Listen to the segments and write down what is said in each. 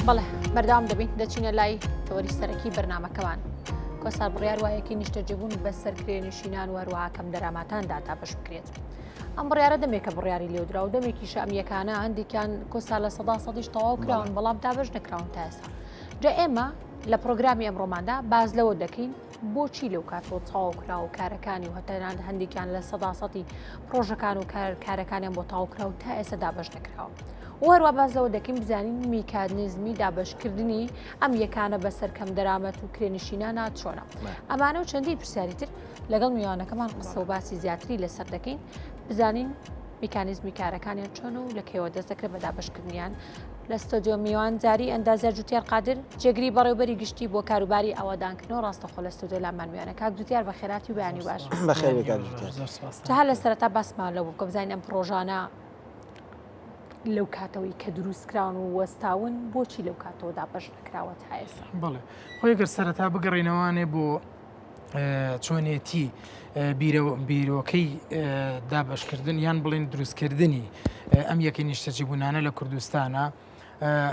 بەڵێ بەردەوام دەبین دەچینە لای تەوەری سەرەکی بەرنمەکەمان کۆسار بڕیار وایەکی نیشتەجێبوون بەسەر کرێنشینان و هەروەها کەم دەراماتاندا دابەش بکرێت. ئەم بڕیارە دەمێکە بڕیاری لێودرا و دەمێکیشە ئەم یەکانە هەندێکیان کۆسا لە سەدا سەدیش تەواو کراون بەڵام دابەش نەکراون تا ئێستا. جا ئێمە لە پرۆگرامی ئەمڕۆماندا باز لەوە دەکەین بۆچی لەو کاتەوە تەواو کرا و کارەکانی و هەتەنان هەندێکیان لە سەدا سەدی پرۆژەکان و کارەکانیان بۆ تەواو کرا و تا ئێستا دابەش نەکراوە. و هەروە باز لەوە دەکەین بزانین میکانیزمی دابەشکردنی ئەم یەکانە بەسەر کەم دەرامەت و کرێنشینانە چۆنە. ئەمانە و چەندین پرسیاری تر لەگەڵ میوانەکەمان قسە و باسی زیاتری لەسەر دەکەین بزانین میکانیزمی کارەکانیان چۆن و لە کەیەوە دەست دەکرێت بە دابەشکردنیان لە ستۆدیۆ میوان زاری ئەندازیار جوتیار قادر جێگری بەڕێوبەری گشتی بۆ کاروباری ئاوادانکردنەوە ڕاستەخۆ لە ستۆدیۆ لامان میوانە کاک جوتیار بە خێراتی و بەیانی باش بەخێر بێی کاک جوتیار. جا هەر لە سەرەتا باسمان لەو بکە بزانین ئەم پڕۆژانە لەو کاتەوەی کە دروست کراون و وەستاون بۆچی لەو کاتەوە دابەش نەکراوە تا ئێستا؟ بەڵێ خۆی گەر سەرەتا بگەڕێینەوانێ بۆ چۆنێتی بیرۆکەی دابەشکردن یان بڵێن دروستکردنی ئەم یەکەی نیشتەجێبوونانە لە کوردستانە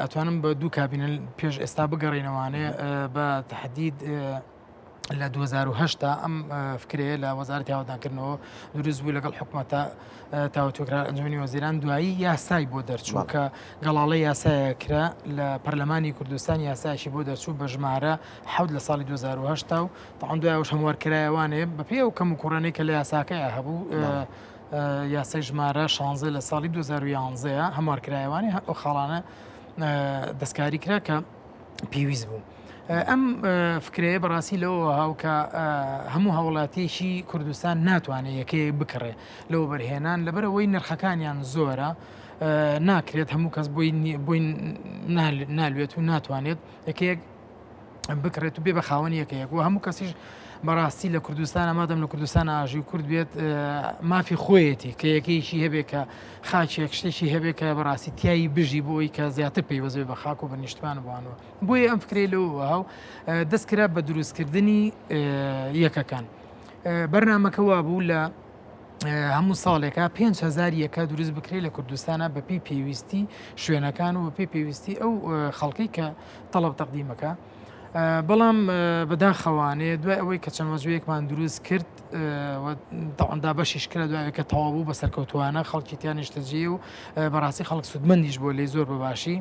ئەتوانم بە دوو کابینە پێش ئێستا بگەڕێنەوانێ بە تهدید لە 2010 ئەم فکرەیە لە وەزارەتی هاودانکردنەوە دروست بوو لەگەڵ حکوومەتە تاوتوێکرا ئەنجومەنی وەزیران دوایی یاسای بۆ دەرچوو کە گەڵاڵە یاسایە کرا لە پەرلەمانی کوردستان یاسایشی بۆ دەرچوو بە ژمارە حەوت لە ساڵی 2010 و تاوان دوایەوەش هەموار کرایەوانێ بەپێی ئەو کەم و کوڕانەی کە لە یاساکەیا هەبوو یاسای ژمارە 16 لە ساڵی 2011 هەموار کرایەوانێ ئەو خاڵانە دەستکاری کرا کە پێویست بوو. ئەم فکرەیە بەڕاستی لەوە هاو کە هەموو هاوڵاتیەکی کوردستان ناتوانێت یەکەیەک بکڕێ لە وەبەرهێنان لەبەرەوەی نرخەکانیان زۆرە ناکرێت هەموو کەس بۆی بۆی نالوێت و ناتوانێت یەکەیەک بکڕێت و بێ بە خاوەن یەکەیەک و هەموو کەسیش بەڕاستی لە کوردستان مادەم لە کوردستان ئاژی و کورد بێت مافی خۆیەتی کە یەکەیەکی هەبێ کە خاچێک شتێکی هەبێ کە بەڕاستی تایی بژی بۆی کە زیاتر پەیوەست بێ بە خاک و بە نیشتمان بوانەوە بۆیە ئەم فکرەی لەوەوە هاو دەست کرا بە دروستکردنی یەکەکان بەرنمەکە وابوو لە هەموو ساڵێکە 5هزار یەکە دروست بکرێت لە کوردستانە بەپی پێویستی شوێنەکان و بەپی پێویستی ئەو خەڵکی کە تەڵب تەقدیمەکە بەڵام بەداخەوانێ دوای ئەوەی کە چەند وەجبەیەکمان دروست کرد تاواندا بەشیش کرا دوای کە تەواو بوو بە سەرکەوتوانە خەڵکی تیا نیشتەجێ و بەڕاستی خەڵک سوودمەندیش بۆ لێ زۆر بەباشی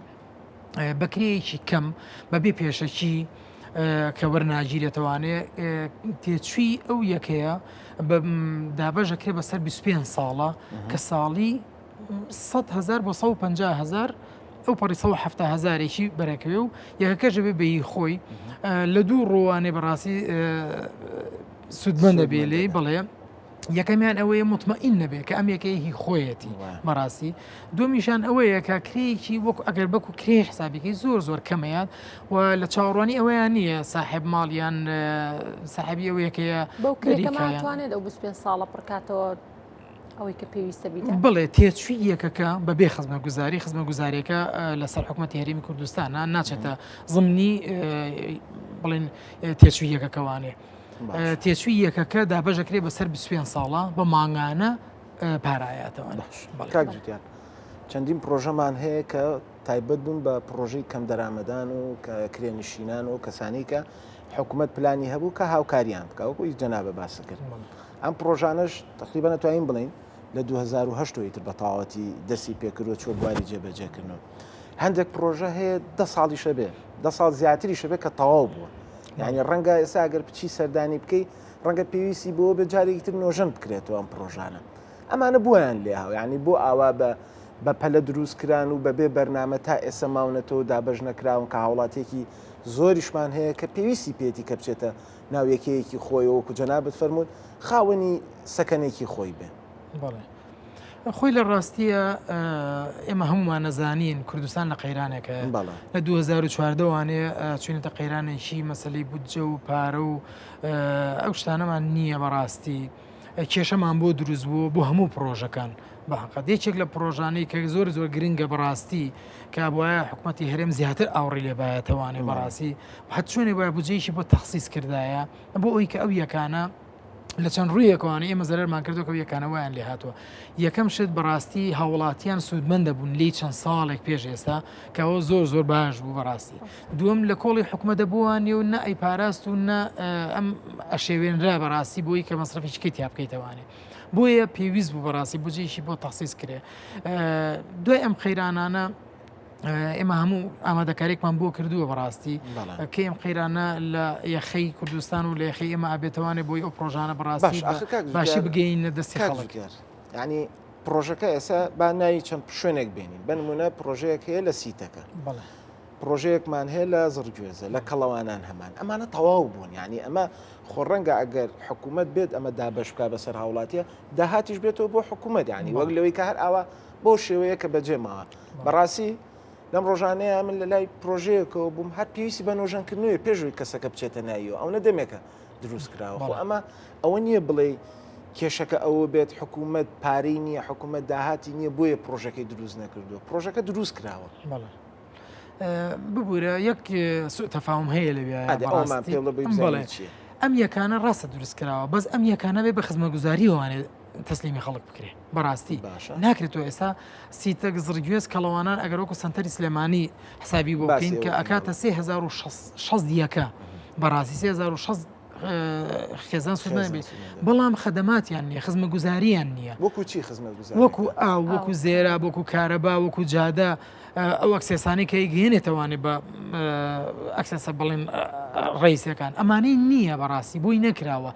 بەکرێیەکی کەم بەبێ پێشەکی کە وەرناگیرێتەوانێ تێچووی ئەو یەکەیە دابەشەکرێ بەسەر 25 ساڵە کە ساڵی 100 هزار بۆ 150 هزار ئەو پەڕی 170 هزارێکی بەرەکەوێ و یەکەکەش بێ بەی خۆی لە دوو ڕوانێ بەڕاستی سوودمەندە بێ لێی بڵێ یەکەمیان ئەوەیە مطمئین نەبێت کە ئەم یەکەیە هی خۆیەتی بەڕاستی دومیشان ئەوەیە کە کرێیەکی وەکو ئەگەر بەکو کرێ حسابەکەی زۆر زۆر کەمەیان و لە چاوەڕوانی ئەوەیان نییە ساحب ماڵیان ساحبی ئەو یەکەیە بەو کرێکەمانتوانێت ئەو 25 ساڵە پڕکاتەوە ئەوەی کە پێویستە بیدات. بڵێ تێچووی یەکەکە بەبێ خزمەتگوزاری خزمەتگوزاریەکە لەسەر حکوومەتی هەرێمی کوردستانە ناچێتە زمنی بڵێن تێچووی یەکەکەوانێ. تێچووی یەکەکە دابەشەکرێ بەسەر 25 ساڵە بە مانگانە پارایەتەوە. کاک جوتیار چەندین پرۆژەمان هەیە کە تایبەت بوون بە پرۆژەی کەم دەرامەدان و کرێنشینان و کەسانی کە حکوومەت پلانی هەبوو کە هاوکاریان بکە وەکو جەنابە باس کرد ئەم پرۆژانەش تقریبا نەتوانین بڵین لە 2010 ئیتر بە تەواوەتی دەستی پێکردوە چوە بواری جێبەجێکردنەوە هەندێک پرۆژە هەیە دە ساڵیشە بێ دە ساڵ زیاتریشە بێ کە تەواو بووە یعنی ڕەنگە ئێستا ئەگەر بچی سەردانی بکەی ڕەنگە پێویستی بۆ بێ جارێکی تر نۆژەن بکرێتەوە ئەم پرۆژانە ئەمانە بۆیان لێ هاو یعنی بۆ ئاوا بە بە پەلە دروست کران و بەبێ بەرنامە تا ئێستا ماونەتەوە دابەش نەکراون کە هاوڵاتیەکی زۆریشمان هەیە کە پێویستی پێێتی کە بچێتە ناو یەکەیەکی خۆی وەکو جەنابت فەرمووت خاوەنی سەکەنێکی خۆی بێ. بەڵێ خۆی لە ڕاستیە ئێمە هەمومان نەزانین کوردستان لە قەیرانێکە لە 2014 وانێ چوینەتە قەیرانێکی مەسلەی بودجە و پارە و ئەو شتانەمان نییە بەڕاستی کێشەمان بۆ دروست بووە بۆ هەموو پرۆژەکان بەحقەت یەکێک لە پرۆژانەی کە زۆر زۆر گرنگە بەڕاستی کە بواە حکوومەتتی هەرێم زیاتر ئاوڕی لێبایەتەوانێ بەڕاستی هەر چۆنێ وایە بودجەیەکی بۆ تەخسیس کردایە بۆ ئەوی کە ئەو یەکانە. لە چەند ڕوویەکەوانە ئێمە زەرەرمان کردو کە یەکانە وایان لێ هاتووە یەکەم شت بەڕاستی هاوڵاتیان سوودمەند دەبوون لی چەند ساڵێک پێش ئێستا کەەوە زۆر زۆر باش بوو بەڕاستی دووەم لە کۆڵی حکومە دەبووانی و نە ئەی پاراست و نە ئەم ئەشێوێنرا بەڕاستی بۆی کە مەسرەفی کەی تیا بکەیتەوانێ بۆیە پێویست بوو بەڕاستی بجێکی بۆ تەخسیس کرێ دوای ئەم قەیرانانە ئێمە هەموو ئامادەکارێکمان بۆ کردووە بەڕاستی کە ئەم قەیرانە لە یەخەی کوردستان و لە یەخەی ئێمە ئابێتوانێ بۆی ئەو پرۆژانە بەڕاستی باشی بگەین لە دەستی خەڵک ینی پرۆژەکە ئێستا با ناوی چەند شوێنێک بێنین بنمونە پرۆژەیەک هەیە لە سیتەکە پرۆژەیەکمان هەیە لە زڕگوێزە لە کەڵەوانان هەمان ئەمانە تەواو بوون یعنی ئەمە خۆ ڕەنگە ئەگەر حکوومەت بێت ئەمە دابش بک بەسەر هاوڵاتیە داهاتیش بێتەوە بۆ حکوومەت ینی وەک لەوەی کە هەر ئاوا بۆ شێوەیە کە بەجێ ماوە بەڕاستی لەم ڕۆژانەیە من لە لای پرۆژەیەکەوە بووم هەر پێویستی بە نۆژەنکردنەوەی پێشوی کەسەکە بچێتە ناویەوە ئەو نە دەمێکە دروست کراوە خۆ ئەمە ئەوە نییە بڵێ کێشەکە ئەوە بێت حکوومەت پارەی نییە حکوومەت داهاتی نییە بۆیە پرۆژەکەی دروست نەکردووە پرۆژەکە دروست کراوە ببوورە یەک سوء تەفاهم هەیە لەوێ ئەم یەکانە ڕاستە دروست کراوە بەس ئەم یەکانە بێ بە خزمەگوزاریەوانێ تەسلیمی خەڵک بکرێ بەڕاستی ناکرێت تۆ ئێستا سیتەک زڕگوێز کەڵەوانان ئەگەر وەکو سنتەری سلێمانی حسابی بۆ بکەین کە ئەکاتە 3600 یەکە بەڕاستی 3600 خێزان سوودمەند بێت بەڵام خەدەماتیان نییە خزمە گوزاریان نییە وەکو چی خزمە گوزار وەکو ئاو وەکو زێرا وەکو کارەبا وەکو جادە ئەو ئەکسێسانەی کە ئەیگەیەنێتەوانێ بە ئەکسێسە بڵێن ڕیسەکان ئەمانەی نییە بەڕاستی بۆی نەکراوە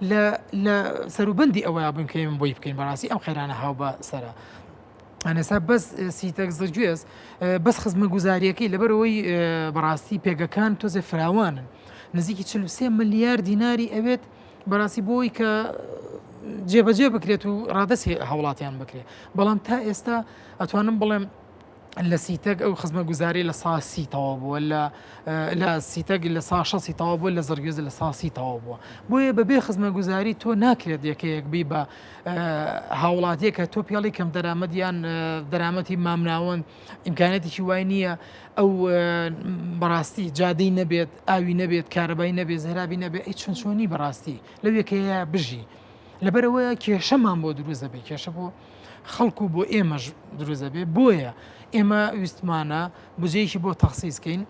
لە لە سەروبندی ئەوەیە بووین کە ئێمە بۆی بکەین بەڕاستی ئەم قەیرانە هاو بە سەرە. ئەنێسا بەس سیتەک زرگوێز بەس خزمە گوزاریەکەی لەبەرەوەی بەڕاستی پێگەکان تۆزێ فراوانن نزیکی 43 ملیار دیناری ئەوێت بەڕاستی بۆی کە جێبەجێ بکرێت و ڕادەستی هاوڵاتیان بکرێت بەڵام تا ئێستا ئەتوانم بڵێم لە سیتەک ئەو خزمەگوزاری لە ساسی تەواو بووە لە لە سیتەک لە سا شەسی تەواو بووە لە زڕگوێز لە ساسی تەواو بووە بۆیە بەبێ خزمەگوزاری تۆ ناکرێت یەکەیەک بی بە هاوڵاتیە کە تۆ پێڵی کەم دەرامەت یان دەرامەتی مامناوەند ئیمکانێتێکی وای نییە ئەو بەڕاستی جادەی نەبێت ئاوی نەبێت کارەبای نەبێت زەرابی نەبێت ئەی چۆن چۆنی بەڕاستی لەو یەکەیە بژی لەبەرەوەیە کێشەمان بۆ دروست دەبێت کێشە بۆ خەڵک و بۆ ئێمەش دروست دەبێت بۆیە ئێمە ویستمانە بجێیەکی بۆ تەخسیسکەین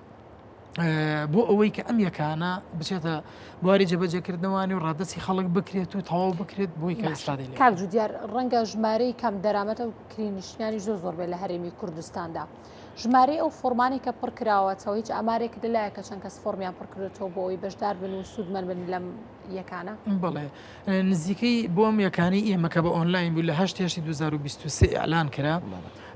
بۆ ئەوەی کە ئەم یەکانە بچێتە بواری جێبەجێکردنەوانی و ڕادستی خەڵک بکرێت و تەواو بکرێت بۆی کە ئیسفادەی لێ کاک جودیار ڕەنگە ژمارەی کەم دەرامەتە و کرینشینانی زۆر زۆر بێت لە هەرێمی کوردستاندا ژمارەی ئەو فۆرمانی کە پڕکراوەتەوە هیچ ئامارێک لەلایە کە چەند کەس فۆرمیان پڕکردێتەوە بۆ ئەوەی بەشدار بن و سوودمەند بن لەم یەکانە؟ بەڵێ نزیکەی بۆ ئەم یەکانەی ئێمە کە بە ئۆنلاین بوو لە هەشت هێشتی 2023 ئیعلان کرا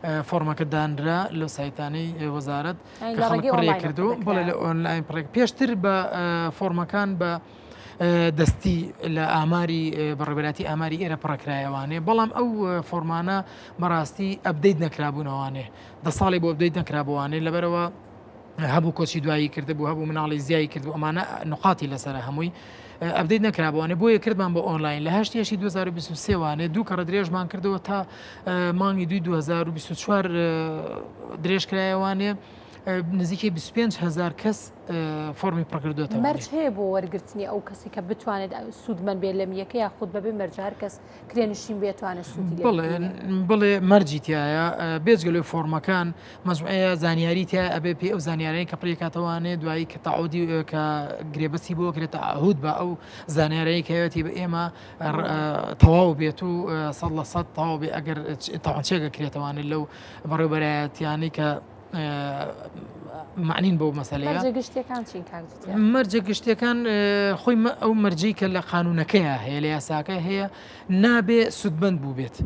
فۆرمەکە دانرا لەو سایتانەی وەزارەت کە خەڵک پڕی کردو بەڵێ لە ئۆنلاین پڕێک پێشتر بە فۆرمەکان بە دەستی لە ئاماری بەڕێبەراتی ئاماری ئێرە پڕکرایەوانێ بەڵام ئەو فۆرمانە بەڕاستی update نەکرابوونەوانێ دە ساڵی بۆ update نەکرابووانێ لەبەرەوە هەبوو کۆچی دوایی کردبوو هەبوو مناڵی زیای کردبوو ئەمانە نقاتی لەسەر هەمووی update نەکرابووانێ بۆیە کردمان بۆ ئۆنلاین لە هەشت هێشی 2023 وانێ دوو کەڕە درێژمان کردەوە تا مانگی دوی 2024 درێژ کرایەوانێ نزیکەی 25 هزار کەس فۆرمی پڕکردوێتەوە مەرج هەیە بۆ وەرگرتنی ئەو کەسی کە بتوانێت سوودمەند بێت لەم یەکە یاخود بەبێ مەرج هەر کەس کرێنشین بێتوانێت سوودی لێ بڵێ بڵێ مەرجی تایە بێجگە لەوەی فۆرمەکان مەجموعەیە زانیاری تیا ئەبێ پێ ئەو زانیارەی کە پڕیکاتەوانێ دوایی کە تەعودی کە گرێبەستی بۆ کرێت تەعهود بە ئەو زانیارەی کەوێتی بە ئێمە تەواو بێت و سەد لە سەد تەواو بێ ئەگەر تاوان چێگە کرێتەوانێت لەو بەڕێوبەرایەتیانەی کە معنین بەو مەسەلەیە مەرجە گشتیەکان چین کاک جوتیار؟ مەرجە گشتیەکان خۆی ئەو مەرجەی کە لە قانونەکەیە هەیە لە یاساکە هەیە نابێ سوودمەند بوو بێت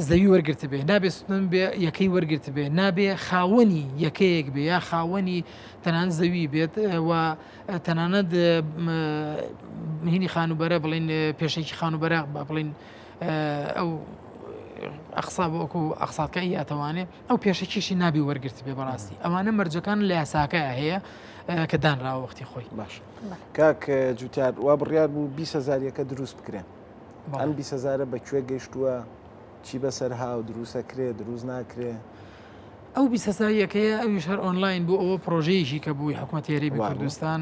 زەوی وەرگرت بێ نابێ سوودمەند بێ یەکەی وەرگرت بێ نابێ خاوەنی یەکەیەک بێ یا خاوەنی تەنان زەوی بێت و تەنانەت هینی خانوبەرە بڵین پێشێکی خانوبەرە بڵین ئەو ئەقسا وەکو ئەقساکە یاتەوانێ ئەو پێشەکیشی نابی وەرگرت بێ بەڕاستی ئەوانە مەرجەکان لە یاساکە هەیە کە دانراوە وەختی خۆی باش کاک جوتیار وا بڕیار بوو 20 هزاریەکە دروست بکرێن ئەم 20 هزارە بە کوێ گەیشتووە چی بەسەر هاو دروستە کرێ دروست ناکرێ؟ ئەو 20 یەکەیە ئەویش هەر ئۆنلاین بوو ئەوە پرۆژەیەکی کە بووی حکوومەتی هەرێمی کوردستان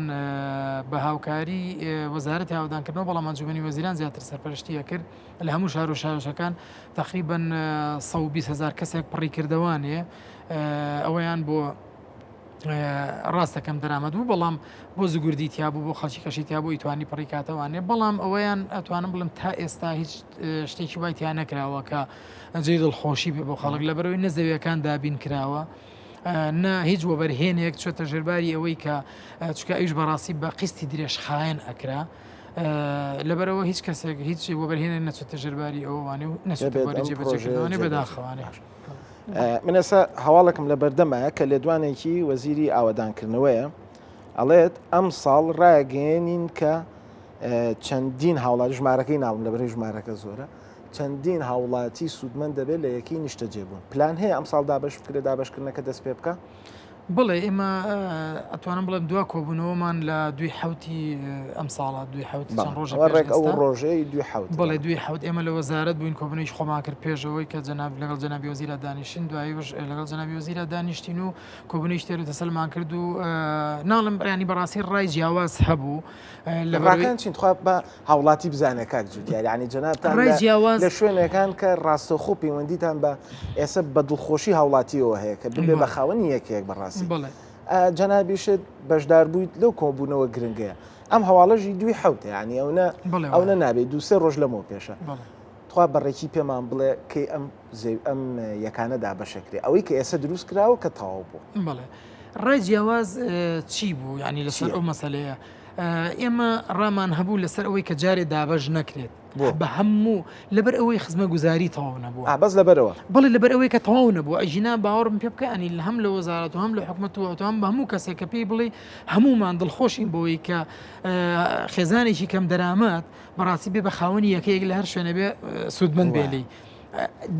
بە هاوکاری وەزارەتی ئاوەدانکردنەوە بەڵام ئەنجومەنی وەزیران زیاتر سەرپەرشتیە کرد لە هەموو شار و شارۆچکەکان تقریبا 120 هزار کەسێک پڕی کردەوانێ ئەوەیان بۆ ڕاستە کەم دەرامەت بوو بەڵام بۆ زگوردی تیا بوو بۆ خەڵکی کەشی تیا بوو ئیتوانی پڕی کاتەوانێ بەڵام ئەوەیان ئەتوانم بڵم تا ئێستا هیچ شتێکی وای تیا نەکراوە کە جێی دڵخۆشی بێ بۆ خەڵک لەبەرەوەی نە زەویەکان دابین کراوە نە هیچ وەبەرهێنێک چۆتە ژێرباری ئەوەی کە چکە ئەوش بەڕاستی بە قیستی درێژخایەن ئەکرا لەبەرەوە هیچ کەسێک هیچ وەبەرهێنێک نەچێتە ژێرباری ئەوانێ و نەچێتە بواری جێبەجێکردنەوەی بەداخەوانێ. من ئێستا هەواڵێکم لە بەردەمایە کە لێدوانێکی وەزیری ئاوەدانکردنەوەیە ئەڵێت ئەم ساڵ ڕایگەیەنین کە چەندین هاوڵاتی ژمارەکەی ناڵم لە بەرەی ژمارەکە زۆرە چەندین هاوڵاتی سوودمەند دەبێت لە یەکەی نیشتەجێبوون پلان هەیە ئەم ساڵ دابش بکرێت دابشکردنەکە دەست پێ بکە؟ بڵێ ئێمە ئەتوانم بڵێم دوا کۆبوونەوەمان لە دوی حوتی ئەم ساڵە دوی حوت چەند ڕۆژ ڕێک ئەو ڕۆژەی دوی حوت بڵێ دوی حوت ئێمە لە وەزارەت بووین کۆبوونەوەی خۆمان کرد پێشەوەی کە جەناب لەگەڵ جەنابی وەزیرا دانیشتین دوایش لەگەڵ جەنابی وەزیرا دانیشتین و کۆبوونەوەی تێر و تەسەلمان کرد و ناڵم ینی بەڕاستی ڕای جیاواز هەبوو لە ڕاکان چین تخوا بە هاوڵاتی بزانێ کاک جوتیار یعنی جەنابتان ڕای جیاواز لە شوێنەکان کە ڕاستەوخۆ پەیوەندیتان بە ئێستا بە دڵخۆشی هاوڵاتیەوە هەیە کە ببێ بە خاوەنی یەکێک بەڕاستی بەڵێ جەنابیشت بەشدار بوویت لەو کۆبوونەوە گرنگەیە ئەم هەواڵەژی دوی حوتە یعنی ئەو نە ئەو نە نابێت دوو سێ ڕۆژ لەمەوە پێشە تخوا بەڕێکی پێمان بڵێ کەی ئەم ئەم یەکانە دابەشەکرێ ئەوەی کە ئێستا دروست کراوە کە تەواو بوو بەڵێ ڕای جیاواز چی بوو ینی لەسەر ئەو مەسلەیە ئێمە ڕامان هەبوو لەسەر ئەوەی کە جارێ دابەش نەکرێت بە هەموو لەبەر ئەوەی خزمە گوزاری تەواو نەبوو بەس لەبەرەوە بڵێ لەبەر ئەوەی کە تەواو نەبوو ئەژینا باوەڕم پێ بکە ئەنی لە هەم لە وەزارەت و هەم لە حکومەت و هەم بە هەموو کەسێک کە پێی بڵێ هەمومان دڵخۆشین بۆی کە خێزانێکی کەم دەرامەت بەڕاستی بێ بە خاوەنی یەکەیەک لە هەر شوێنە بێ سوودمەند بێ لێی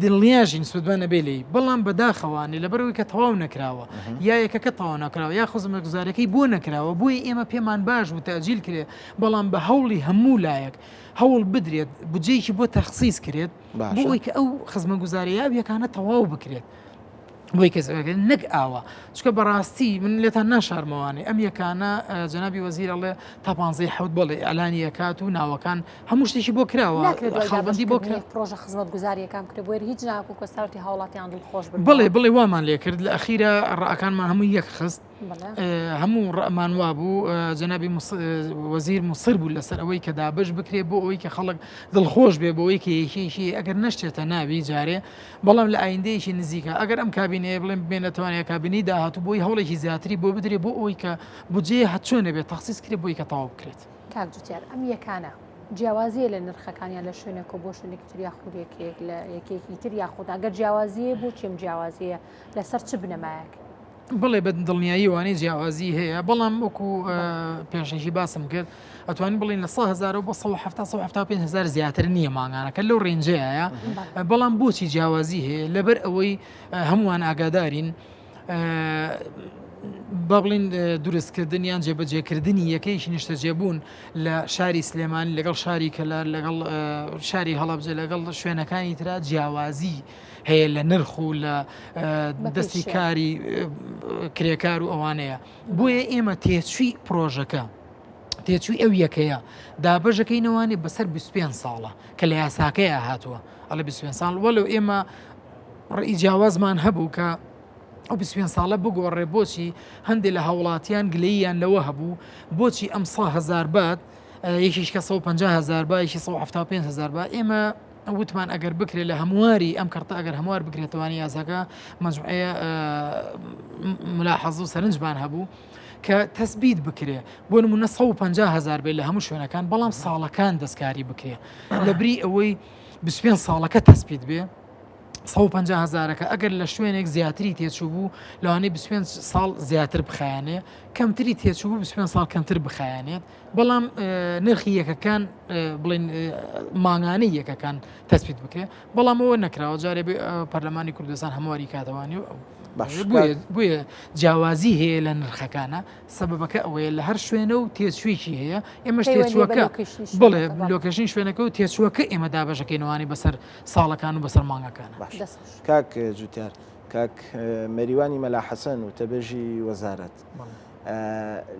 دڵنیاژین سوودمەند نەبێ لێی بەڵام بەداخەوانێ لەبەرەوەی کە تەواو نەکراوە یا یەکەکە تەواو نەکراوە یا خزمەتگوزاریەکەی بۆ نەکراوە بۆیە ئێمە پێمان باش بوو تەجیل کرێ بەڵام بە هەوڵی هەموو لایەک هەوڵ بدرێت بودجەیەکی بۆ تەخسیس کرێت بۆ ئەوەی کە ئەو خزمەتگوزاریە یا یەکانە تەواو بکرێت. بۆی کەس نەک ئاوا چکە بەڕاستی من لێتان ناشارمەوانێ ئەم یەکانە جەنابی وەزیر ئەڵێ تا پانزەی حەوت بەڵێ ئەلانی یەکات و ناوەکان هەموو شتێکی بۆ کراوە خاڵبەندی بۆ کرا پرۆژە خزمەت گوزاریەکان کرێ بۆیە هیچ ناکو کۆسارتی هاوڵاتیان دڵخۆش بن بڵێ بڵێ وامان لێ کرد لە ئەخیرا ڕەکانمان هەموو یەک خست هەموو ڕەمان وابوو جەنابی وەزیر موسر بوو لەسەر ئەوەی کە دابش بکرێ بۆ ئەوەی کە خەڵک دڵخۆش بێ بۆ ئەوەی کە یەکێکی ئەگەر نەشتێتە ناوی جارێ بەڵام لە ئایندەیەکی نزیکە ئەگەر ئەم کابینەیە بڵێن بمێنێتەوە یا کابینەی داهاتوو بۆی هەوڵێکی زیاتری بۆ بدرێ بۆ ئەوەی کە بودجەیە هەرچۆنێ بێت تەخسیس کرێ بۆی کە تەواو بکرێت. کاک جوتیار ئەم یەکانە جیاوازیە لە نرخەکانیان لە شوێنێکەوە بۆ شوێنێکی تر یاخود یەکێک لە یەکێکی تر یاخود ئەگەر جیاوازیە بۆچی ئەم جیاوازیە لەسەر چ بنەمایەک؟ بڵێ بە دڵنیایی وانەی جیاوازی هەیە بەڵام وەکو پێشەکی باسم کرد ئەتوانین بڵین لە 100 بۆ 175 هزار زیاتر نییە مانگانەکە لەو ڕێنجەیە بەڵام بۆچی جیاوازی هەیە لەبەر ئەوەی هەمووان ئاگادارین با بڵین دروستکردن یان جێبەجێکردنی یەکەیەکی نیشتەجێبوون لە شاری سلێمانی لەگەڵ شاری کەلار لەگەڵ شاری هەڵەبجە لەگەڵ شوێنەکانی ترا جیاوازی هەیە لە نرخ و لە دەستی کاری کرێکار و ئەوانەیە بۆیە ئێمە تێچووی پرۆژەکە تێچووی ئەو یەکەیە دابەشەکەینەوانێ بەسەر 25 ساڵە کە لە یاساکەیە هاتووە ئەڵێ 25 ساڵ وەلو ئێمە ڕئی جیاوازمان هەبوو کە ئەو 25 ساڵە بگۆڕێ بۆچی هەندێک لە هاوڵاتیان گلەییان لەوە هەبوو بۆچی ئەم 100 هزار بات یەکیش کە 150 هزار با یەکی 175 هزار با ئێمە وتمان ئەگەر بکرێت لە هەمواری ئەم کەرتە ئەگەر هەموار بکرێتوانی یاساکە مەجموعەیە ملاحەز و سەرنجمان هەبوو کە تەسبیت بکرێ بۆ نمونە 150 هزار بێت لە هەموو شوێنەکان بەڵام ساڵەکان دەستکاری بکرێ لە بری ئەوەی 25 ساڵەکە تەسبیت بێ 150 هزارەکە ئەگەر لە شوێنێک زیاتری تێچوو بوو لەوانەیە 25 ساڵ زیاتر بخایەنێ کەمتری تێچوو بوو 25 ساڵ کەمتر بخایەنێت بەڵام نرخی یەکەکان بڵێن مانگانەی یەکەکان تەسبیت بکرێ بەڵام ئەوە نەکراوە جارێ پەرلەمانی کوردستان هەمواری کاتەوانی و بۆیە جیاوازی هەیە لە نرخەکانە سەبەبەکە ئەوەیە لە هەر شوێنە و تێچوویەکی هەیە ئێمەش تێچووەکە بڵێ location ی شوێنەکە و تێچووەکە ئێمە دابەشەکەینەوانی بەسەر ساڵەکان و بەسەر مانگەکان کاک جوتیار. کاک مەریوانی مەلا حەسەن وتەبێژی وەزارەت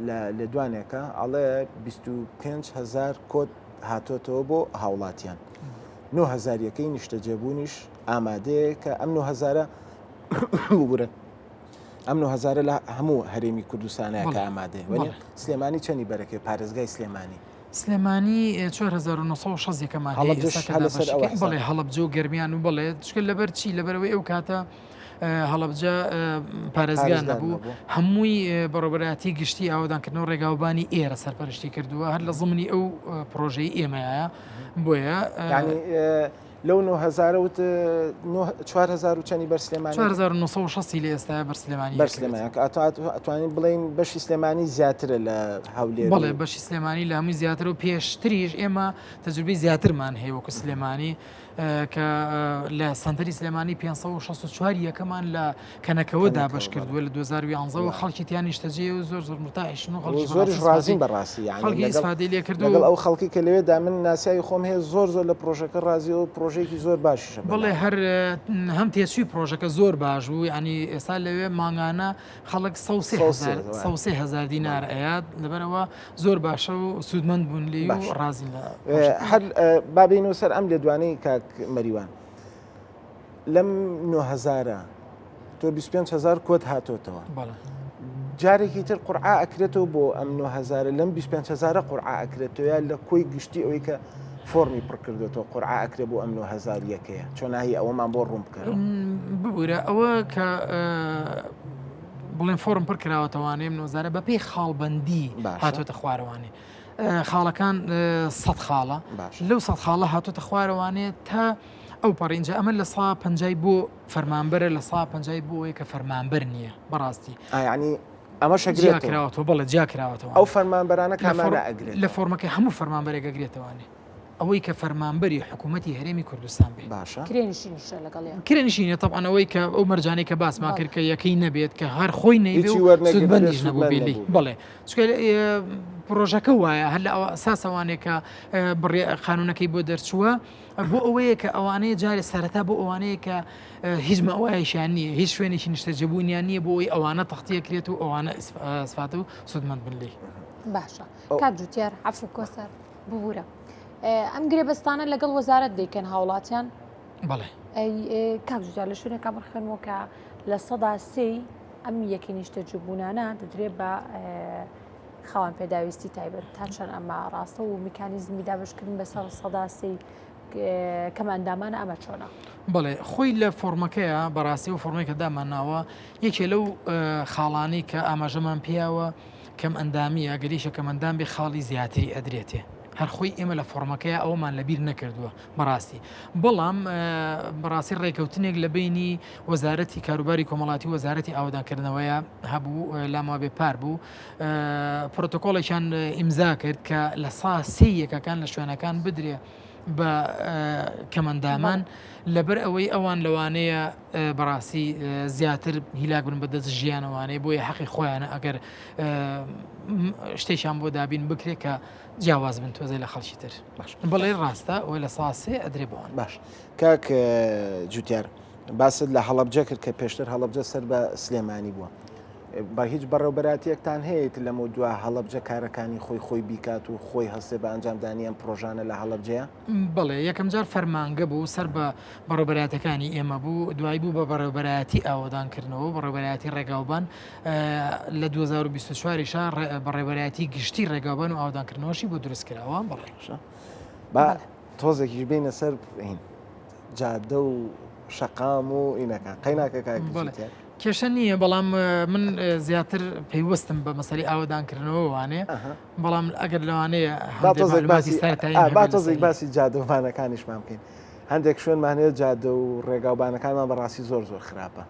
لە لێدوانێکە ئەڵێ 25 هزار کۆد هاتۆتەوە بۆ هاوڵاتیان 9000 یەکەی نیشتەجێبوونیش ئامادەیە کە ئەم 9000 ببورن ئەم 9000 لە هەموو هەرێمی کوردستانە کە ئامادەیە سلێمانی چەنی بەرەکەی پارێزگای سلێمانی سلێمانی 4960 یەکەمان هەیە ئێستا کە دابەشی بەڵێ هەڵەبجە و گەرمیان و بەڵێ چکە لەبەر چی لەبەرەوەی ئەو کاتە هەڵەبجە پارێزگا نەبوو هەمووی بەڕێوەبەرایەتی گشتی ئاوەدانکردنەوە ڕێگاوبانی ئێرە سەرپەرشتی کردووە هەر لە زمنی ئەو پرۆژەی ئێمەیە بۆیە لەو 9000 وت 4000 و چەنی بەر سلێمانی 4960 لە ئێستا بەر سلێمانی بەر سلێمانی ئەتوانین بڵێین بەشی سلێمانی زیاترە لە هەولێر بەڵێ بەشی سلێمانی لە هەمووی زیاتر و پێشتریش ئێمە تەجروبەی زیاترمان هەیە وەکو سلێمانی کە لە سەنتەری سلێمانی 564 یەکەمان لە کەنەکەوە دابەش کردووە لە 2011 خەڵکی تیا نیشتەجێ و زۆر زۆر مرتاحیشن و خەڵکی زۆریش ڕازین بەڕاستی یعنی خەڵکی ئیسفادەی لێ کردووە لەگەڵ ئەو خەڵکی کە لەوێدا من ناسیاوی خۆم هەیە زۆر زۆر لە پرۆژەکە ڕازی و پرۆژەیەکی زۆر باشیشە بەڵێ هەر هەم تێچووی پرۆژەکە زۆر باش بوو یعنی ئێستا لەوێ مانگانە خەڵک 103 هزار دینار ئەیات لەبەرەوە زۆر باشە و سوودمەند بوون لێی و ڕازین لە هەر با بێینەوە سەر ئەم لێدوانەی کاک مەریوان لەم 9000 تۆ 25000 کۆت هاتۆتەوە جارێکی تر قورعا ئەکرێتەوە بۆ ئەم 9000 لەم 25000 قورعا ئەکرێتەوە یا لە کۆی گشتی ئەوەی کە فۆرمی پڕ کردوێتەوە قورعا ئەکرێ بۆ ئەم 9000 یەکەیە چۆناهی ئەوەمان بۆ ڕوون بکەن ببوورە ئەوە کە بڵێن فۆرم پڕ کراوەتەوانێ منۆزارە بە پێی خاڵبندی هاتۆتە خوارەوانێ خاڵەکان سە خاڵە لەو سە خاڵە هاتۆتە خوارەوانێ تا ئەو پەڕینجا ئەمە لە سا پەنجای بۆ فەرمانبەرە لە سا پەنجای بۆ ئەوەیە کە فەرمانبەر نییە بەڕاستی ینی ئەمە شەگرێکراوەتەوە بەڵێ جیا کراوەتەوە ئەو فەرمانبەرانە کامانە ئەگرێت لە فۆرمەکە هەموو فەرمانبەرێک ئەگرێتەوانێ ئەوەی کە فەرمانبەری حکوومەتی هەرێمی کوردستان بێ باشە کرێنشینیشە لەگەڵیان کرێنشینە تەبعەن ئەوەی کە ئەو مەرجانەی کە باسمان کرد کە یەکەی نەبێت کە هەر خۆی نەیبێ هیچی و وەرنەگرتبێ سوودمەندیش نەبوو سوودمەند بێ لێی نەبوو بەڵێ چونکە پڕۆژەکە وایە هەر لە ئەوە ئەساسەوانێ کە بڕێ قانونەکەی بۆ دەرچووە بۆ ئەوەیە کە ئەوانەیە جارێ سەرەتا بۆ ئەوانەیە کە هیچ مەوایەکیان نییە هیچ شوێنێکی نیشتەجێبوونیان نییە بۆ ئەوەی ئەوانە تەختیە کرێت و ئەوانە ئیسفادە و سوودمەند بن لێی. باشە کاک جوتیار عەفو کۆسار ببورە ئەم گرێبەستانە لەگەڵ وەزارەت دەیکەن هاوڵاتیان؟ بەڵێ. کاک جوتیار لە شوێنێکا بخوێنمەوە کە 3% ئەم یەکەی نیشتەجێبوونانە دەدرێت بە خاوەن پێداویستی تایبەت تا چەند ئەمە ڕاستە و میکانیزمی دابشکردن بەسەر 3% کەم ئەندامانە ئەمە چۆنە؟ بەڵێ خۆی لە فۆرمەکەیە بەڕاستی و فۆرمێکە دامان ناوە یەکێ لەو خاڵانەی کە ئاماژەمان پیاوە کەم ئەندامیە گەر یەکێک کەم ئەندام بێ خاڵی زیاتری ئەدرێتێ هەر خۆی ئێمە لە فۆڕمەکەیا ئەوەمان لەبیر نەکردووە بەڕاستی بەڵام بەڕاستی ڕێکەوتنێک لە بینی وەزارەتی کاروباری کۆمەڵاتی وەزارەتی ئاوەدانکردنەوەیە هەبوو لاموا بێ پار بوو پرۆتۆکۆڵێکیان ئیمزا کرد کە لە سا سێ یەکەکان لە شوێنەکان بدرێ بە کەمەندامان لەبەر ئەوەی ئەوان لەوانەیە بەڕاستی زیاتر هیلاک بن بە دەست ژیانەوانەیە بۆیە حەقی خۆیانە ئەگەر شتێکیان بۆ دابین بکرێت کە جیاواز بن تۆزێ لە خەڵکی تر باش بەڵێ ڕاستە ئەوە لە ساسێ ئەدرێ بۆن باش کاک جوتیار باست لە هەڵەبجە کرد کە پێشتر هەڵەبجە سەر بە سلێمانی بووە بە هیچ بەڕێوبەراتیەکتان هەیە لەمە دوا هەڵەبجە کارەکانی خۆی خۆی بیکات و خۆی هەستێ بە ئەنجامدانی ئەم پرۆژانە لە هەڵەبجەیە؟ بەڵێ یەکەم جار فەرمانگە بوو سەر بە بەڕێوبەرایەتەکانی ئێمە بوو دوای بوو بە بەڕێوبەرایەتی ئاوەدانکردنەوە و بەڕێوبەرایەتی ڕێگاوبان لە 2024 یشا بەڕێوبەرایەتی گشتی ڕێگاوبان و ئاوەدانکردنەوەشی بۆ دروست کراوە بەڵێ. با تۆزێکیش بینە سەر جادە و شەقام و ئینەکان قەیناکە کاک کێشە نییە بەڵام من زیاتر پەیوەستم بە مەسەری ئاوەدانکردنەوە وانێ بەڵام ئەگەر لەوانەیە با تۆزێک باسی جادەوانەکانیشمان بکەین هەندێک شوێنمان هەیە جادە و ڕێگاوبانەکانمان بەڕاستی زۆر زۆر خراپە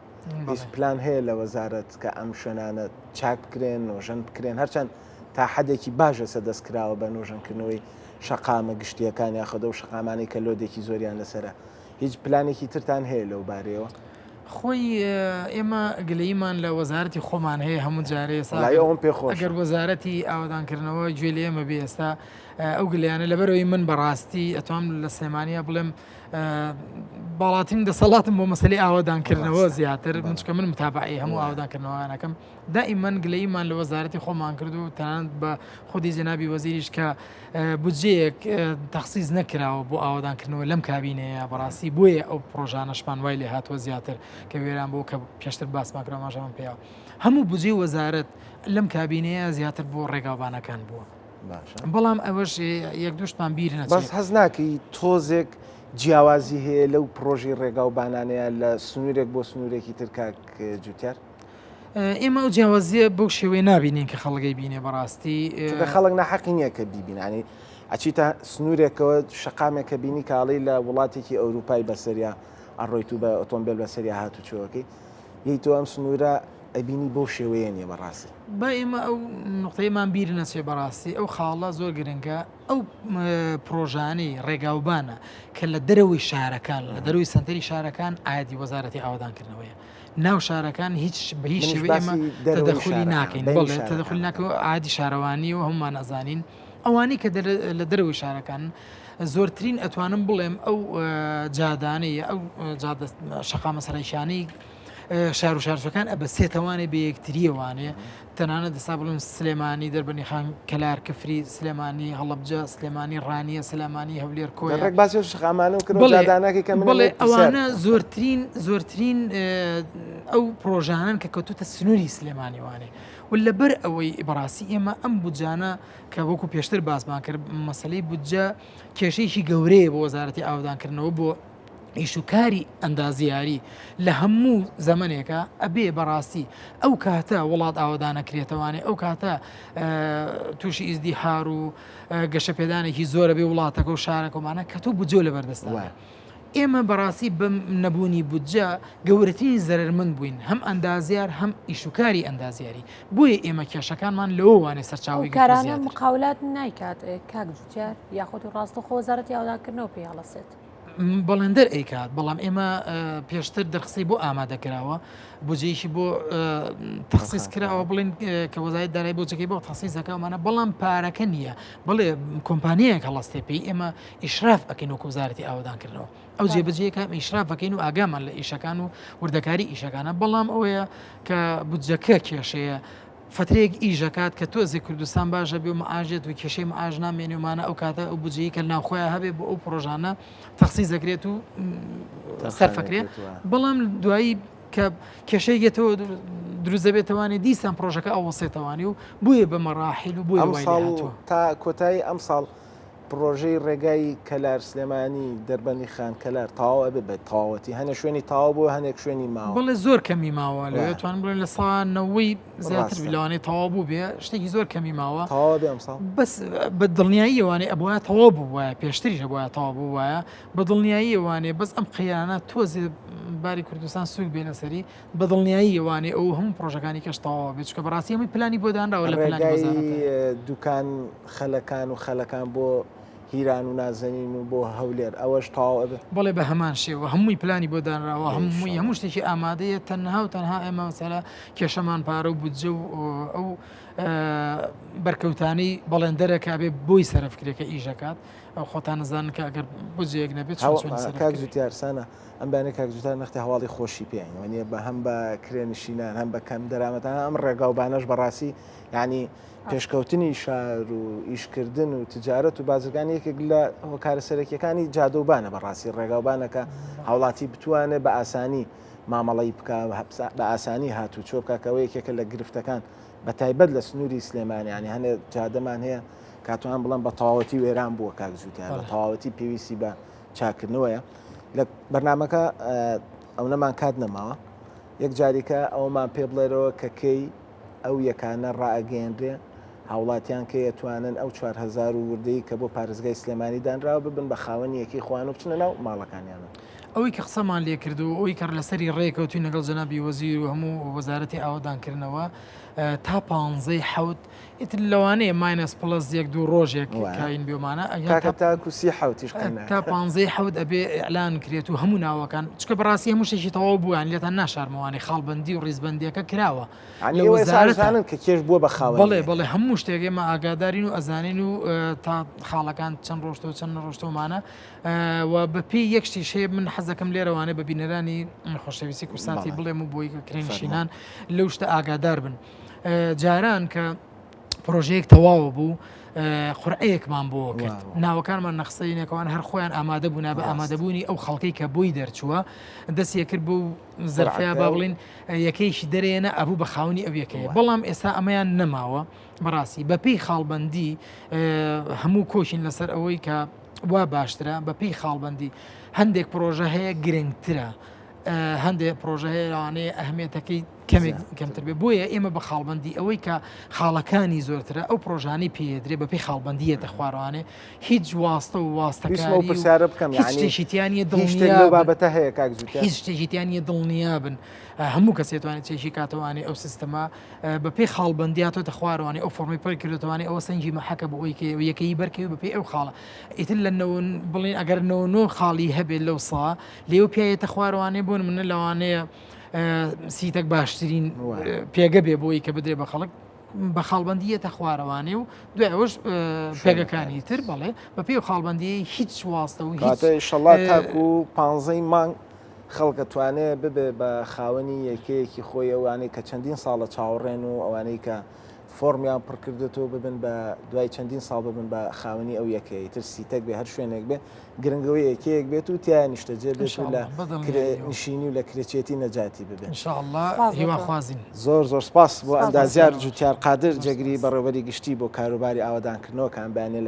هیچ پلان هەیە لە وەزارەت کە ئەم شوێنانە چاک بکرێن نۆژەن بکرێن هەرچەند تا حدێکی باش ئێستا دەست کراوە بە نۆژەنکردنەوەی شەقامە گشتیەکان یاخود ئەو شەقامانەی کە لۆدێکی زۆریان لەسرە هیچ پلانێکی ترتان هەیە لەو بارەیەوە؟ خۆی ئێمە گلەییمان لە وەزارەتی خۆمان هەیە هەموو جارێ ئێستا وەڵایی ئەوەم پێ خۆشە. ئەگەر وەزارەتی ئاوەدانکردنەوە گوێ لە ئێمە بێ ئێستا ئەو گلەیانە لەبەرەوەی من بەڕاستی ئەتوام لە سلێمانیا بڵێم باڵاترین دەسەڵاتم بۆ مەسەلەی ئاوەدانکردنەوە زیاتر من چکە من متابعی هەموو ئاوەدانکردنەوەیانەکەم دائیمەن گلەییمان لە وەزارەتی خۆمان کرد و تەنانەت بە خودی جەنابی وەزیریش کە بودجەیەک تەخسیس نەکراوە بۆ ئاوەدانکردنەوە لەم کابینەیە بەڕاستی بۆیە ئەو پرۆژانەشمان وای لێ هاتووە زیاتر کە وێران بۆ کە پێشتر باسمان کرا ماژەمان پێیا هەموو بودجەی وەزارەت لەم کابینەیە زیاتر بۆ ڕێگاوبانەکان بووە بەڵام ئەوەش یەک دوشتمان بیر نەچێت بەس هەز ناکەی تۆزێک جیاوازی هەیە لەو پرۆژەی ڕێگا و بانانەیە لە سنوورێک بۆ سنوورێکی تر کاک جوتیار؟ ئێمە ئەو جیاوازیە بەو شێوەیە نابینین کە خەڵگەی بینێ بەڕاستی چونکە خەڵک ناحەقی نییە کە بیبینانی ئەچیتە سنوورێکەوە شەقامێک کە بینی کاڵی لە وڵاتێکی ئەوروپای بەسەریا ئەڕۆیت و بە ئۆتۆمبیل بەسەریا هاتوچۆەکەی یەی تۆ ئەم سنوورە ئەبینی بەو شێوەیە نییە بەڕاستی. با ئێمە ئەو نوقتەیەمان بیر نەچێ بەڕاستی ئەو خاڵە زۆر گرنگە ئەو پرۆژانەی ڕێگاوبانە کە لە دەرەوەی شارەکان لە دەروی سنتەری شارەکان ئایدی وەزارەتی ئاوادانکردنەوەیە ناو شارەکان هیچ بە هیچ شێوەی ئێمە تەدەخولی ناکەین بەڵێ تەدەخول ناکەین عادی شارەوانی و هەمومان ئەزانین ئەوانەی کە لە دەرەوەی شارەکان زۆرترین ئەتوانم بڵێم ئەو جادانەی ئەو شەقامە سەرەکیانەی شار و شارچەکان ئەبەسێتەوانێ بە یەکتریەوانێ تەنانەت دەسا بڵێم سلێمانی دەربەنی خان کەلار کفری سلێمانی هەڵەبجە سلێمانی ڕانیە سلامانی هەولێر کۆیە ڕێک باسی شەقامانە و کرد جادانەکەی کە من بڵێ ئەوانە زۆرترین زۆرترین ئەو پرۆژانن کە کەوتوتە سنووری سلێمانیوانێ و لەبەر ئەوەی بەڕاستی ئێمە ئەم بودجانە کە وەکو پێشتر باسمان کرد مەسلەی بودجە کێشەیەکی گەورەیە بۆ وەزارەتی ئاودانکردنەوە بۆ ئیش و کاری ئەندازیاری لە هەموو زەمەنێکە ئەبێ بەڕاستی ئەو کاتە وڵات ئاوەدانەکرێتەوانێ ئەو کاتە تووشی ئیزدیهار و گەشەپێدانێکی زۆرە بێ وڵاتەکە و شارەکەمانە کە تۆ بجۆ لە بەردەستە ئێمە بەڕاستی بەم نەبوونی بودجە گەورەترین زەرەرمەند بووین هەم ئەندازیار هەم ئیشوکاری ئەندازیاری بۆیە ئێمە کێشەکانمان لەوە وانێ سەرچاوی کارانە مقاولات نایکات کاک جوتیار یاخود ڕاستەخۆ وەزارەتی ئاودانکردنەوە پێی هەڵەسێت. بەڵێندەر ئەیکات بەڵام ئێمە پێشتر دەرخسەی بۆ ئامادە کراوە بجێیشی بۆ تەخسیس کراوە بڵین کە وەزای دارای بۆچەکەی بۆ تەخسیسەکەمانە بەڵام پارەکە نییە بڵێ کۆمپانیەک هەڵستێ پێی ئێمە ئیشراف ئەکەین وەکو وەزارەتی ئاوەدانکردنەوە ئەو جێبەجێکە ئیشرافەکەین و ئاگامان لە ئیشەکان و وردەکاری ئیشەکانە بەڵام ئەوەیە کە بودجەکە کێشەیە فترەیەک ئیش ئەکات کە تۆزێ کوردستان باش ئەبێ و معاش دێت و کێشەی معاش نامێنێ و مانە ئەو کاتە ئەو بودجەی کە ناوخۆیان هەبێ بۆ ئەو پرۆژانە تەخسیس دەکرێت و سەرفەکرێت بەڵام دوایی کە کێشەی گێتەوە دروست دەبێتوانێ دیسان پرۆژەکە ئەوەسێتەوانی و بۆیە بە مەراحیل و بۆیە وای لێهاتووە. تا کۆتایی ئەمساڵ پڕۆژەی ڕێگای کەلار سلێمانی دەربەندی خان کەلار تەواو ئەبێ بە تەواوەتی هەنێ شوێنی تەواو بووە هەنێک شوێنی ماوە. بەڵێ زۆر کەمی ماوە لەوێ توانم بڵێم لە سا نەوەی زیاتر بی لەوانەیە تەواو بوو بێ شتێکی زۆر کەمی ماوە. تەواو ئەبێ ئەمساڵ؟ بەس بە دڵنیاییەوانێ ئەبوایە تەواو بووبوایە پێشتریش ئەبوایە تەواو بووبوایە بە دڵنیاییەوانێ بەس ئەم قەیرانە تۆزێ باری کوردستان سووک بێ لەسەری بە دڵنیاییەوانێ ئەو هەموو پڕۆژەکانی کەش تەواو بێت چونکە بەڕاستی هەمووی پلانی بۆ دانراوە لە پلانی ڕێگای دوکان خەلەکان و خەلەکان بۆ هیران و نازەنین و بۆ هەولێر ئەوەش تەواو ئەبێ؟ بەڵێ بە هەمان شێوە هەمووی پلانی بۆ دانراوە هەمووی هەموو شتێکی ئامادەیە تەنها و تەنها ئێمە مەسەلە کێشەمان پارە و بودجە و ئەو بەرکەوتانەی بەڵێندەرە کە ئەبێ بۆی سەرف کرێ کە ئیش ئەکات خۆتان نەزانن کە ئەگەر بودجەیەک نەبێت چۆن چۆن سەرف کاک جوتیار سانا ئەم بەیانە کاک جوتار نەختێ هەواڵی خۆشی پێین وەنیە بە هەم بە کرێنشینان هەم بە کەم دەرامەتان ئەم ڕێگاوبانەش بەڕاستی یعنی پێشکەوتنی شار و ئیشکردن و تجارەت و بازرگانی یەکێک لە هۆکارە سەرەکیەکانی جادەوبانە بەڕاستی ڕێگاوبانەکە هاوڵاتی بتوانێت بە ئاسانی مامەڵەی بکە بە ئاسانی هاتوچۆ بکە کەەوە یەکێکە لە گرفتەکان بە تایبەت لە سنووری سلێمانی ینی هەنێ جادەمان هەیە کاتوان بڵم بە تەواوەتی وێران بووە کاک جوتیار بە تەواوەتی پێویستی بە چاکردنەوەیە لە بەرنمەکە ئەونەمان کات نەماوە یەک جاریکە ئەومان پێ بڵێرەوە کە کەی ئەو یەکانە ڕائەگەیەنرێ هاوڵاتیان کەی ئەتوانن ئەو 4000 و وردەی کە بۆ پارێزگای سلێمانی دانراوە ببن بە خاوەنی یەکەی خۆیان و بچنە ناو ماڵەکانیانەوە. ئەوەی کە قسەمان لێ کرد و ئەوەی کە لەسەری ڕێکەوتوین لەگەڵ جەنابی وەزیر و هەموو وەزارەتی ئاوەدانکردنەوە. تا پانزەی حەوت ئیتر لەوانەیە minus plus یەک دوو ڕۆژێک کاین بێمانە کاکە تاکو سی حەوتیش تا پانزەی حەوت ئەبێ ئیعلان کرێت و هەموو ناوەکان چکە بەڕاستی هەموو شتێکی تەواو بوویان لێتان ناشارمەوانی خاڵبندی و ڕیزبندیەکە کراوە لە وەزارەتانن کە کێش بووە بە خاوەن بەڵێ بەڵێ هەموو شتێک ئێمە ئاگادارین و ئەزانین و تا خاڵەکان چەند ڕۆشتەوە چەند نەڕۆشتەوەمانە و بەپێی یەک شتیش هەیە من حەزەکەم لێرەوانێ بە بینەرانی خۆشەویستی کوردساتی بڵێم و بۆی کرێنشینان لەو شتە ئاگادار بن جاران کە پرۆژەیەک تەواوە بوو قورعەیەکمان بۆ کرد ناوەکانمان نەخسەینەکەوان هەر خۆیان ئامادە بوونا بە ئامادەبوونی ئەو خەڵکەی کە بۆی دەرچووە دەستیە کرد بۆ زەرفەیە با بڵین یەکەیشی دەرێنە ئەبوو بە خاونی ئەو یەکەیە بەڵام ئێستا ئەمەیان نەماوە بەڕاستی بەپێی خاڵبندی هەموو کۆچین لەسەر ئەوەی کە وا باشترە بە پێی خاڵبەندی هەندێک پرۆژە هەیە گرنگترە هەندێک پرۆژە هەیە لەوانەیە ئەهمیەتەکەی کەمێک کەمتر بێ بۆیە ئێمە بە خاڵبندی ئەوەی کە خاڵەکانی زۆرترە ئەو پرۆژانی پێدرێ بە پێی خاڵبندیەتە خوارانێ هیچ واستە و واستەکاری پرسیارە بکەم هیچ شتێکی تیانە دڵنیا بابەتە هەیە کاک هیچ شتێکی تیانە دڵنیا بن هەموو کەسێ توانێت چێکی کاتەوانێ ئەو سیستەمە بە پێی خاڵبەندی هاتۆتە خوارەوانی ئەو فۆرمی پڕی کردوتەوانی ئەوە سەنگی مەحەکە بۆ ئەوی کە یەکەی بەرکەوی بە پێی ئەو خاڵە ئیتر لە نەوە بڵین ئەگەر 99 خاڵی هەبێت لەو سا لێو پیاەتە خوارەوانێ بۆن منە لەوانەیە سیتەک باشترین پێگە بێ بۆی کە بدرێ بە خەڵک بە خاڵبندیەتە خوارەوانێ و دوای ئەوەش پێگەکانی تر بەڵێ بە پێی خاڵبندی هیچ واستە و هیچ شەڵا تاکو پانزەی مانگ خەڵک ئەتوانێ ببێ بە خاوەنی یەکەیەکی خۆی ئەوانەی کە چەندین ساڵە چاوەڕێن و ئەوانەی کە فۆرمیان پڕکردێتەوە ببن بە دوای چەندین ساڵ ببن بە خاوەنی ئەو یەکەیە تر سیتەک بێ هەر شوێنێک بێ گرنگەوەی یەکەیەک بێت و تیا نیشتەجێ بێت و لە نشینی و لە کرێچێتی نەجاتی ببێت إن شاء الله هیواخوازین. زۆر زۆر سپاس بۆ ئەندازیار جوتیار قادر جێگری بەڕێوەبەری گشتی بۆ کاروباری ئاوەدانکردنەوە کە ئەم بەیانیە لە.